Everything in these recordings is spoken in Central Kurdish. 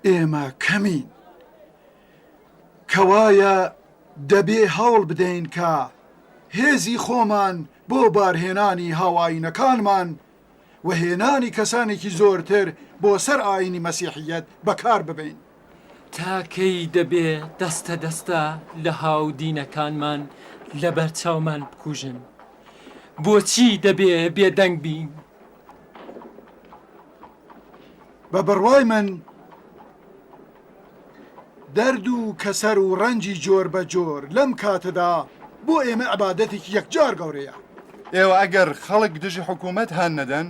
ئێمە کەمین. کەوایە دەبێ هەوڵ بدەین کە هێزی خۆمان بۆ بارهێنانی هاوئایینەکانمان و هێنانی کەسانێکی زۆرتر بۆ سەر ئایینی مەسیحییەت بەکار ببەین. تا کەی دەبێ دەستە دەستە لە هاودینەکانمان لەبەر چاومان بکوژن؟ بۆچی دەبێ بێدەنگ بین؟ بە بڕوای من دەرد و کەسەر و ڕەنجی جۆر بە جۆر لەم کاتەدا بۆ ئێمە عبادەتێکی یەکجار گەورەیە. ئێوە ئەگەر خەڵک دژی حکوومەت هان نەدەن،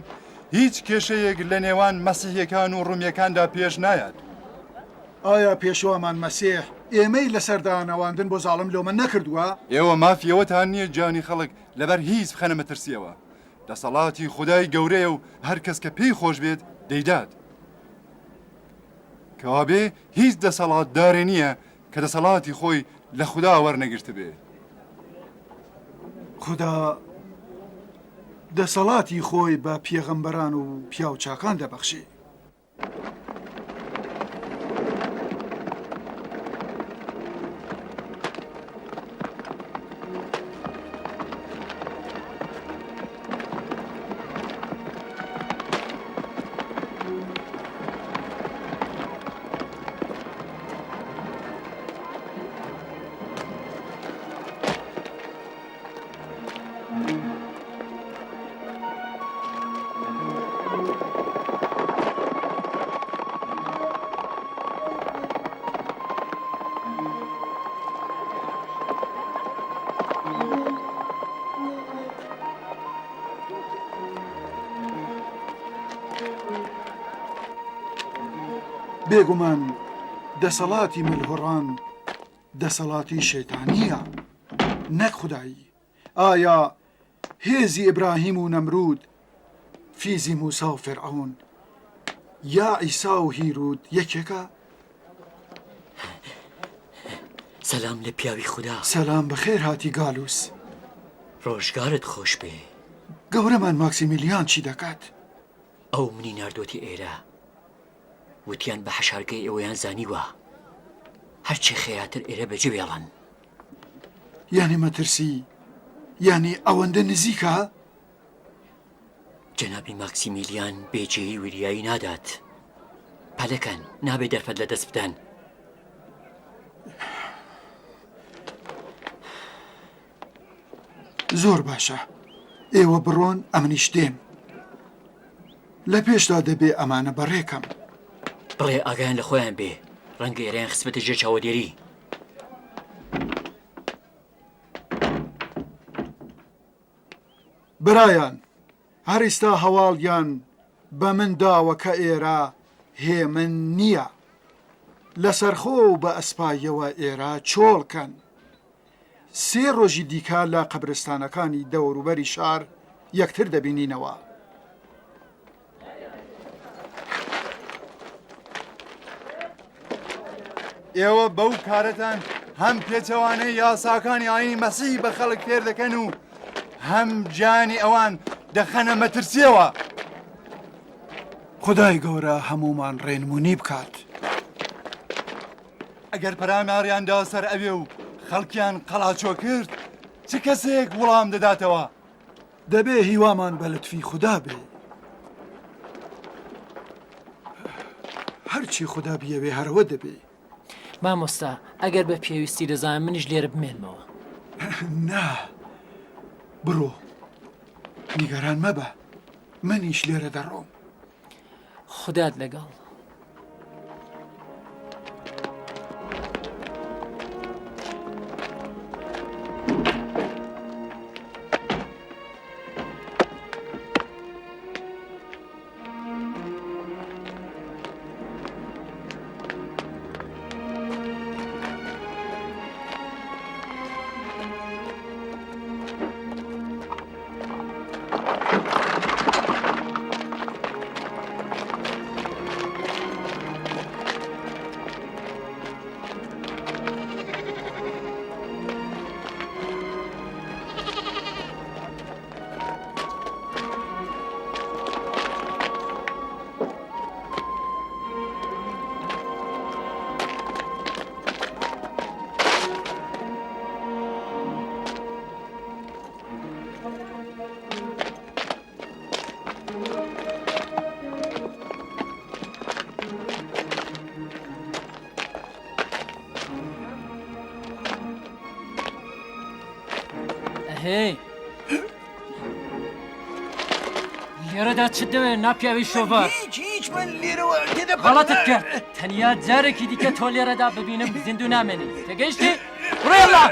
هیچ کێشەیەک لە نێوان مەسیحییەکان و ڕوومییەکاندا پێش نایات. ئایا پێشوامان مەسیح ئێمەی لەسەر دانەواندن بۆ زاڵم لۆمە نەکردووە؟ ئێوە مافی ئەوەتان نییە گیانی خەڵک لەبەر هیچ بخەنە مەترسییەوە. دەسەڵاتی خودای گەورەیە و هەر کەس کە پێی خۆش بێت دەیدات. کەوابێ هیچ دەسەڵاتدارێ نییە کە دەسەڵاتی خۆی لە خودا وەرنەگرتبێ. خودا دەسەڵاتی خۆی بە پێغەمبەران و پیاوچاکان دەبەخشێ. بێگومان دەسەڵاتی ملهوڕان دەسەڵاتی شەیتانییە نەک خودایی. ئایا هێزی ئیبراهیم و نەمرود، فیزی موسا و فیرعەون، یا عیسا و هیرود یەکێکە؟ سەلام لە پیاوی خودا. سەلام بەخێر هاتی گالوس. ڕۆژگارت خۆش بێ. گەورەمان ماکسیمیلیان چی دەکات؟ ئەو منی ناردۆتە ئێرە. وتیان بە حەشارگەی ئێوەیان زانیوە. هەرچی خێراتر ئێرە بەجێ بێڵن. یانی مەترسی؟ یانی ئەوەندە نزیکە؟ جەنابی ماکسیمیلیان بێ جێی وریایی نادات. پەلەکەن، نابێ دەرفەت لە دەست بدەن. زۆر باشە، ئێوە بڕۆن ئەمنیش دێم. لە پێشدا دەبێ ئەمانە بەڕێکەم. بڵێ ئاگایان لە خۆیان بێ، ڕەنگە ئێرەیان خستبێتە ژێر چاوەدێری. برایان هەر ئیستا هەواڵیان بە من داوە کە ئێرە هێمن نییە. لەسەرخۆ و بە ئەسپاییەوە ئێرە چۆڵ کەن. سێ ڕۆژی دیکە لە قەبرستانەکانی دەوروبەری شار یەکتر دەبینینەوە. ئێوە بەو کارەتان هەم پێچەوانەی یاساکانی ئاینی مەسیحی بە خەڵک فێر دەکەن و هەم گیانی ئەوان دەخەنە مەترسیەوە. خودای گەورە هەموومان ڕێنمونی بکات. ئەگەر پەلاماریان دا سەر ئەوێ و خەڵکیان قەڵاچۆ کرد، چ کەسێک وڵام دەداتەوە؟ دەبێ هیوامان بە لوتفی خودا بێ. هەرچی خودا بیەوێ هەرەوە دەبێ. مامۆستا ئەگەر بە پێویستی دەزان منیش لێرە بمێنمەوە. نا بڕۆ نیگەران مەبە منیش لێرە دەڕۆم. خودات لەگەڵ. هێی لێرەدا چت دەوێ ناپیاوی شۆڤەر هیچ هیچ من لێرەوە تێدەپەڕم. غەڵەتت کرد تەنیا جارێکی دیکە تۆ لێرەدا ببینم زیندوو نامێنی تێگەیشتی؟ بڕۆ یەڵا!